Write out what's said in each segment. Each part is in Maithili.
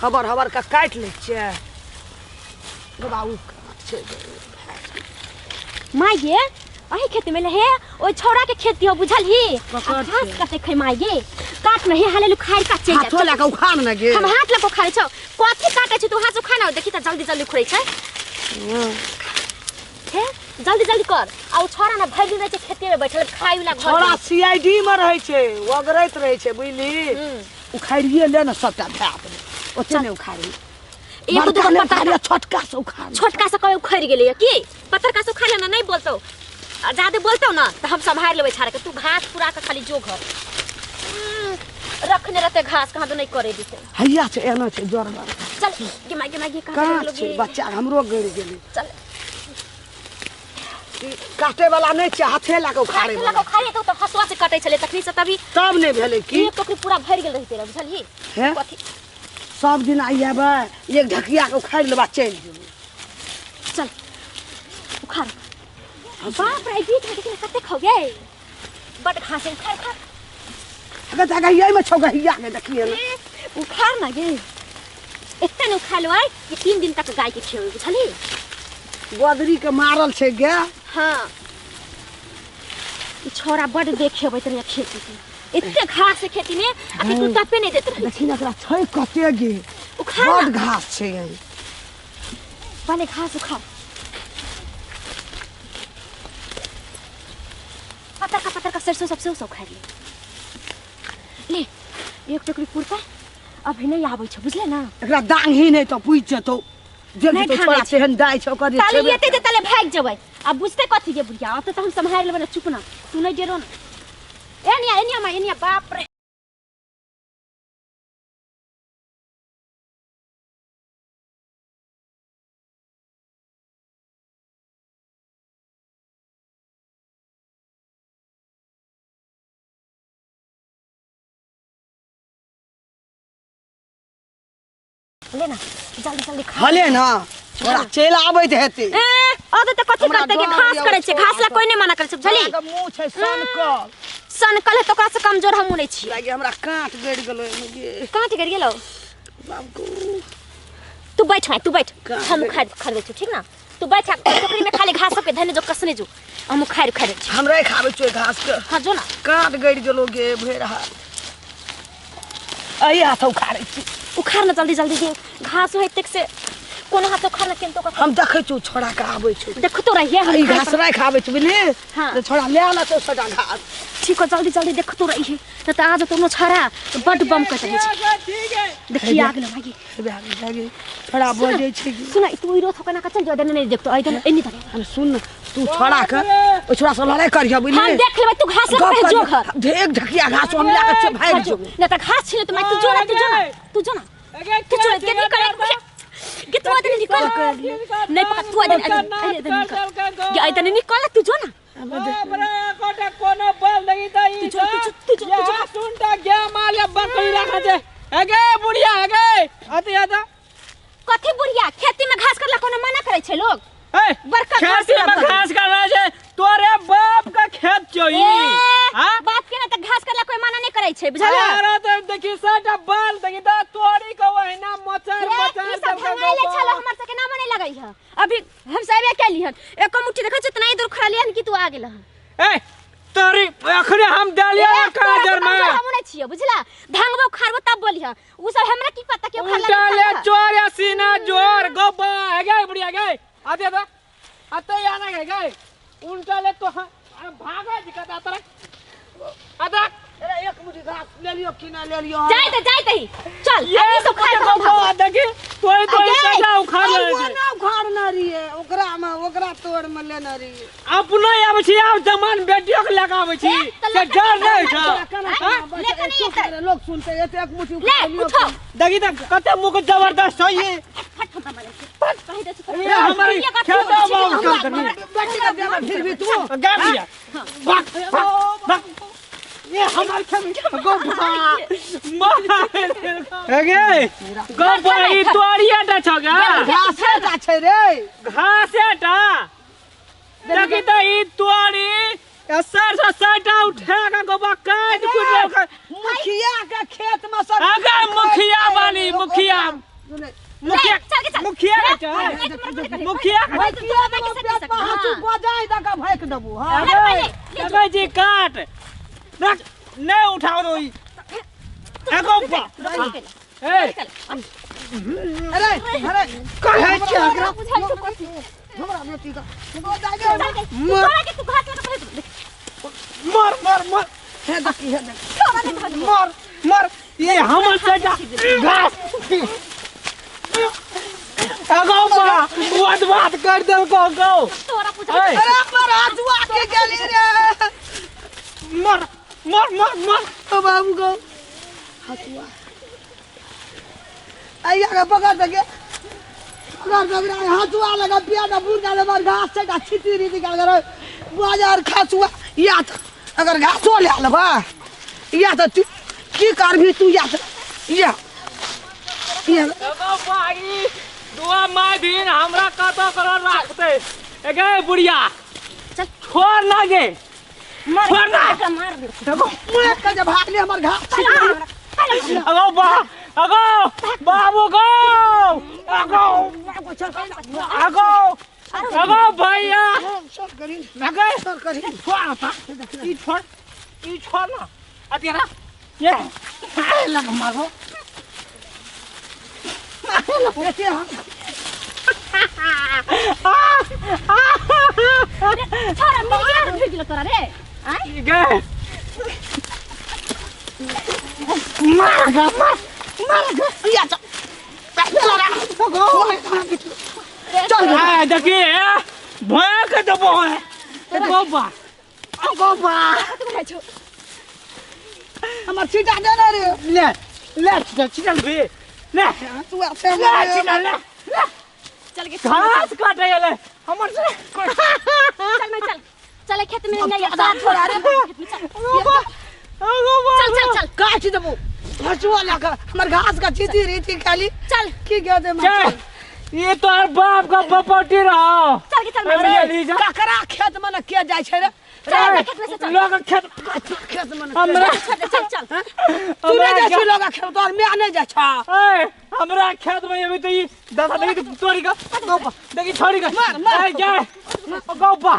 हबर हबर के काटि लै छियै बाबू छै। माय गे, अही खेती में हे ओइ छौड़ा के खेती हो, बुझलही? ककर आ घास छै? कते खै माय गे, काट न हे हाले लुखार का चलि हाथो लए कऽ उखाड़ ने गे। हम हाथ लऽ कऽ उखाड़ै छौ? कथी काटै छै तू? हाथ से उखाड़ ना, देखी तऽ जल्दी जल्दी उखड़ै छै। हे, जल्दी जल्दी कर। आ उ छौड़ा ना भरि दिन रहै छै खेते में बैठल, खाइ वाला घर। छोड़ा सीआईडी मे रहै छै, ओगरैत रहै छै, बुझली? उखाड़िए ले ने सबटा, धए देबै ओते नहि उखाड़ी। एगो बड़का दूगो नहि पत्ता उखाड़िए, छोटका से उखाड़। छोटका से कहे उखड़ि गेलैया की? पतरका से उखाड़ ना। नहीं बोलतौ, आ जादे बोलतौ ना तऽ हम सम्हारि लेबै छाड़ के। तू घास पूरा के खाली जो घर रखने रहते, घास कहाँ तो नहीं करे देते। हैया छै, एना छै जोरगर। चल गे माय, गे माय गे, कहाँ काँच गेलो छै गे? बच्चा हमरो गड़ि गेलै। चल। ई काटे वाला नहि छै, हाथे लए कऽ उखाड़े हाथे वाला। लऽ कऽ उखाड़िए तऽ हँसुआ से कटै छलै तखनी से तभी तब नहि भेलै की? एक टोकरी पूरा भरि गेल रहिते रह, बुझलही? हे कथी? सब दिन आइ एबै, एक ढकिया के उखाड़ि लेबा, चलि जेबै। चल उखाड़। बाप रे, बीच में देखिन कते खौ गे, बड घास है। उखाड़ उखाड़। अगर तऽ गहियामे छौ, गहिया के देखिए ने। ए, उखाड़ ना गे, एते ने उखाड़ लेबै कि 3 दिन तक गाय के खियेबै, बुझलही? गोदरी के मारल छै गे। हाँ, ई छोरा बड देखे अबैत रहे खेती के। एते घास है खेती में आ केकरो टपे नहीं देत रहे। देखी ने एकरा छै कते गे। उखाड़ बड ना। घास छै एहिमे। पहले घास उखाड़। पत्थर का, पत्थर का सरसों सब से सब उखाड़ ले। ले, एक टोकरी पुरता अभी नहीं आबै छै, बुझले ना? एकरा दांगी नहि तऽ बुझि जेतौ, देख नहि जेतौ। ठानै छोड़ा छै। तेहन दाइ छै ओकर जे ताले छेबे। एते जे ताले भागि जेबै। आब बुझते कथी के बुढ़िया? अब तऽ हम सम्हारि लेबै ने। चुप ना तू, नहीं डेरो ना। एनिया एनिया माँ एनिया, बाप रे। ले ना, जल्दी जल्दी खा। हले ना, छोड़ा चलि आबैत हेतै। ए, अदे तऽ कथी हमरा करतै के? डर घास यौ करै छै। छोड़ा घास ला तऽ। कोइ नहि मना करै छै, बुझली? छोड़ाके मुँह छै सनकल। सनकल है तऽ ओकरा से कमजोर हमहूँ नहि छी। लागे हमरा काँट गड़ि गेलो एहिमे गे। काँट गड़ि गेलौ? बाबू। तू बैठ माय, तू बैठ। काँट हम गड़ि- उखाड़ उखाड़ दै छियौ, ठीक ना? तू बैठ आ टोकरी में खाली घास सबके धने जो, कसने जो, हम उखाड़ उखाड़ दै छियौ। हम राखि आबै छियौ घास के। हाँ, जो ना। काँट गड़ि गेलो गे भरि हाथ, एहि हाथ उखाड़ै छी। उखाड़ ना जल्दी जल्दी गे, घास हो एतेक से कोनो हाथ उखाड़ ना केन तो। हम देखै छियौ, छोड़ा के आबै छौ। देखतो रहिए हम ई उखाड़ घास राखि आबै छी, बुझली? हाँ। तऽ छोड़ा ले आना तो सबटा घास। ठीक हो, जल्दी जल्दी देखतो रहिए न तऽ आज तो छड़ा बड बम कहते रहै छै। ठीक है। देखिए, आ गेलो भागी। हेबे आबै छै गे, छोड़ा बजै छै गे। सुन, तू ई रोथ कोना के चल जो, नहीं देखतो ऐदन एनी धरे। हम सुन न, तू छोड़ा के ओहि छोड़ा से लड़ाइ करिह, बुझली? हम देख लेबै, तू घास गप लग जो करिह। घर। ढेक ढकिया घास हम लए कऽ भागि जो जेबौ। न तऽ घास छिले तो मैं। तू जो ना, तू जो ना, तू जो ना, तू जो के निकल के, तू आदमी निकल नहीं पकड़। तू आदमी आदमी निकल के, आदमी निकल, तू जो ना। कोनो बल नहीं दई। तू जो, तू जो, तू जो, तू जो। सुनटा गे माल बकरी राखा छै अगे बुढ़िया अगे आते आते। कथी बुढ़िया? खेती में घास करला कोनो मना करै छै लोग? ए, बड़का घास खेती में करला। घास करना छै, तोरे बाप का खेत छौ ई। ए, हां। बाप के ना तऽ घास करला कोई मना नहीं करै छै, बुझल? अरे तो देखी सटा बाल देखी त तोरी को वहिना मचर ए, मचर ई सब भंगाई ले छलो, हमर सबके नामो नहीं लगै है। अभी हम सब केली हन एको मुट्ठी देखै छी, इतना दूर खड़लियै हन कि तू आ गेल हन। ए, तोरी अखने हम देलिया ए, तोरा से काजर में। कमजोर हमहूँ नहीं छियै, बुझला? धांगबो उखाड़बो तब बोलिह। उ सब हमरा की पता के उखाड़ला उल्टा नहीं ले उखाड़ला। चोर या सीना जोर गोबा है गए बुढ़िया गए आते आते आते आना है गए उल्टा ले तो हाँ भागा दिक्कत आता आता। अरे, एक मुट्ठी घास ले लियो कि ना ले लियो? जाय तऽ जाय तही, चल। ये अब ई सब खाए गोबा देखी तोरी तोरी अगे। सटा उखाड़ ले ओ छै। ना उखाड़ने रहियै, ओकरा मे, ओकरा तोड़ मे लेने रहियै। अपनो आबै छी, आब जमान बेटियो के लगाबै छी। ए, तऽ से लड़का डर के नहीं लड़का छै। के हाँ? लेके नहीं चुप एतै। करे, लोग सुनते एते, एक मुट्ठी ले उखाड़ लियो। उठो। देखी तऽ कते मुख जबरदस्त छै ये। फट हमरा मारे छै। कहि दै छी। ये हमारी खेतो बाबू काम करनी। बेटी के देबै फिर भी तू। गाड़ दिया, भाग भाग भाग, ये हमारे खेत गोबा अगे गोबा, ई तोरिया टा छगा। घासे टा छै रे। घासे टा देखी तऽ ई तोरी सर से सटा उठा के गोबा काट कुट। मुखिया के खेत में सब। अगे मुखिया बानी मुखिया। मुखिया चल के चल मुखिया के चल मुखिया के भाई, तू तोरा माय के पेट सके में हाथू हाँ। बजाय दऽ कऽ भाकि देबू हँ अरे, ले अबे जी काट रख नहीं उठाओ दो ई एगो बा ए अरे अरे कहे छी एकरा बुझाइ छौ कथी हमरा बेटी का बजाय दे चल के तोरा के तू घास लगा के मर मर मर हे देखी हे देखी तोरा के घास मर मर ये हमर बेटा घास एगो बा बात बात कर देलको गो तोरा पूछा ए अरे हमर हसुआ के गेली रे मर मर मर मर ओ बाबू गो हसुआ आइया के पकड़ दे के पकड़ दे रे हसुआ लगा पिया ना बुर ना मार घास से छिटी री निकाल कर बाजार खासुआ या त अगर घासो ले लेबा या त तू की करबी तू या त या या एगो भाई दुआ माय दिन हमरा कतो करो राखते एगे बुढ़िया चल। छोड़ ना गे मार छोड़ ना। एकरा मार दे एगो मुँह के जे भागले हमर घास छिटी अगो बा अगो बाबू गो अगो अगो अगो भैया चल करी अगे चल करी छोड़ ना ई छोड़ ई छोड़ ना अति ना ये लग मारो बेटे हम छोरा मिल गया तो भेज तोरा रे आय गे मार गा मार मार गा या चल अगो चल आ देखिए भया के देबो है अगो बा अगो बा कत बुझाइ छौ हमर सीटा दे ना रे ले ले छिटल छिटल बे ले हसुआ से ले छिटल ले ले चल के घास काटे ले हमर से चल मैं चल चल खेत में नहीं अब छोड़ा रे। खेत में चल अगो बा अगो बा चल चल चल काट देबो हसुआ लगा हमर घास का चीती रीति खाली चल की कह दे चल ये तोहर बाप का बपटी रहो चल के चल अरे ली जा ककरा खेत में न के जाइ छै रे चल खेत में से चल लोग खेत खेत में न हमरा छोड़ दे चल चल तू नहीं जाइ छी लोग खेत तोहर माय नहीं जाइ छ ए हमरा खेत में अभी तो ये दादा देखी तो तोरी का गौबा देखी छोरी का मार, मार। ए जा गौबा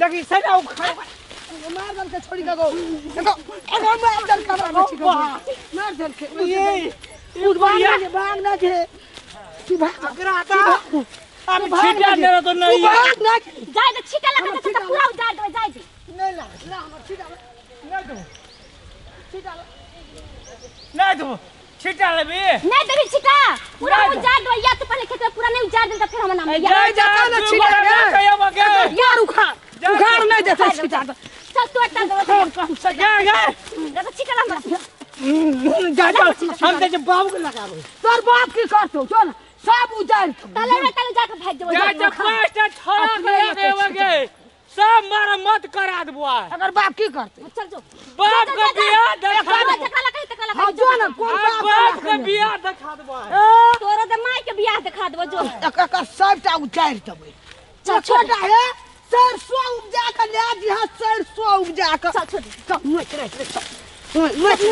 देखी सजा उखाड़ मार दल के छोड़ी के गो देखो एगो मार दल के मार छी मार दल के ये तू भाग ना भाग ना के तू भाग अगरा आता अब छीटा दे तो तू नहीं है भाग ना जाय दे छीटा लगा दे तो पूरा उजाड़ दे जाय दे नहीं ला ला हमर छीटा नहीं दो छीटा नहीं दो छीटा लेबी नहीं देबी छीटा पूरा नहीं दे। उजाड़ दे या तो पहले खेत में पूरा नहीं उजाड़ दे तो फिर हम नाम ए, लिया जा जा जा, ना ना छीटा छीटा ले रे। यार उखाड़ जा, उखाड़ नहीं देते छीटा चल तू अट्टा दे जा जा दे छीटा ला हमरा जा जा हम ते बाबू के लगाबो तोर बाप की करतो चल सब उजाड़ तले में तले जाके भाग जेबो जा जा पांचटा छोड़ा के लगे के सब मारा मत करा देबो अगर बाप की करते चल जो बाप का बियाह देखा देबो तकला कहीं तकला हाँ जो ना कोन बाप बाप के बियाह देखा देबो तोरा the my के बियाह देखा देबो जो एक एक सबटा उजाड़ देबै चल छोड़ छोटा है सरसों उपजा के ले दिहा सरसों उपजा के चल छोड़ दे। चल मुँह रे रे चल मुँह रे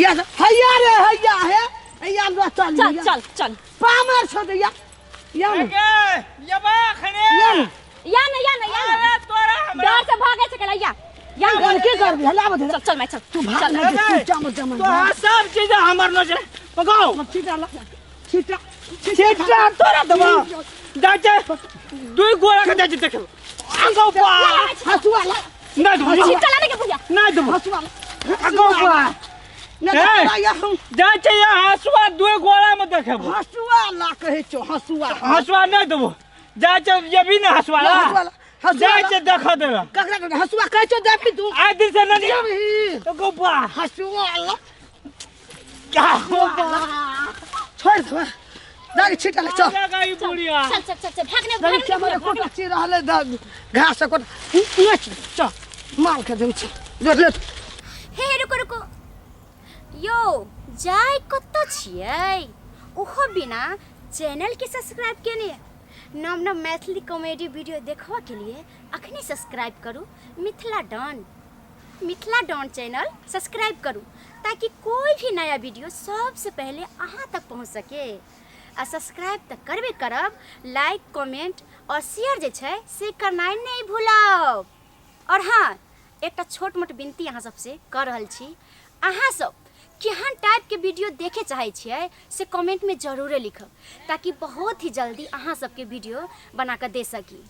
या हैया रे हैया है हैया लो चल चल चल चल पामर छो दे या या न, के यबा खने या न, या न या न या न अरे तोरा हमरा डर से भागे छै या या या न, की करबी हला बदे चल चल मैं चल तू भाग चल ना तू चमर चमर तो सब चीज हमर नजर पकाओ छीटा ला छीटा छीटा तोरा देबो जा जा दुई गोरा के जा देखो आगो बा हसुआ ला ना देबो छीटा लाने के भैया ना देबो हसुआ ला आगो बा ना ए। या हम जा छै हसुआ दुई गोरा में देखबो हसुआ ला कहै छौ हसुआ हसुआ नहीं देबो जा छै ये भी ना हसुआ ला हसुआ ला हसुआ जा ला छै देखा देबो ककरा ककरा हसुआ कहै छौ देबी तू आज दिन से नहीं देबही आगो बा हसुआ ला आगो बा छोड़ दे दाग छीटा ले चल जा गई बुढ़िया चल चल चल चल भागने दाग भागने हमरे कोटा ची रहले दाग घास से कोटा नच चल माल के देबै छी ले ले हे हे रुको रुको यो जाय कतऽ छियै ओहो बिना चैनलके सब्सक्राइब केने नव नव मैथिली कॉमेडी वीडियो देखबऽके लिए अखने सब्सक्राइब करू Mithila Don Mithila Don channel subscribe करू ताकि कोई भी नया वीडियो सबसे पहले अहाँ तक पहुँच सके। आ सब्सक्राइब तऽ करबे करब, लाइक, कमेंट आओर शेयर जे छै से करनाइ नहि भूलब। आओर हाँ, एकटा छोट मोट विनती अहाँ सबसे कऽ रहल छी, अहाँ सब केहन टाइपके वीडियो देखे चाहै छियै से कमेंटमे जरूरे लिखब, ताकि बहुत ही जल्दी अहाँ सबके वीडियो बना कऽ दे सकी।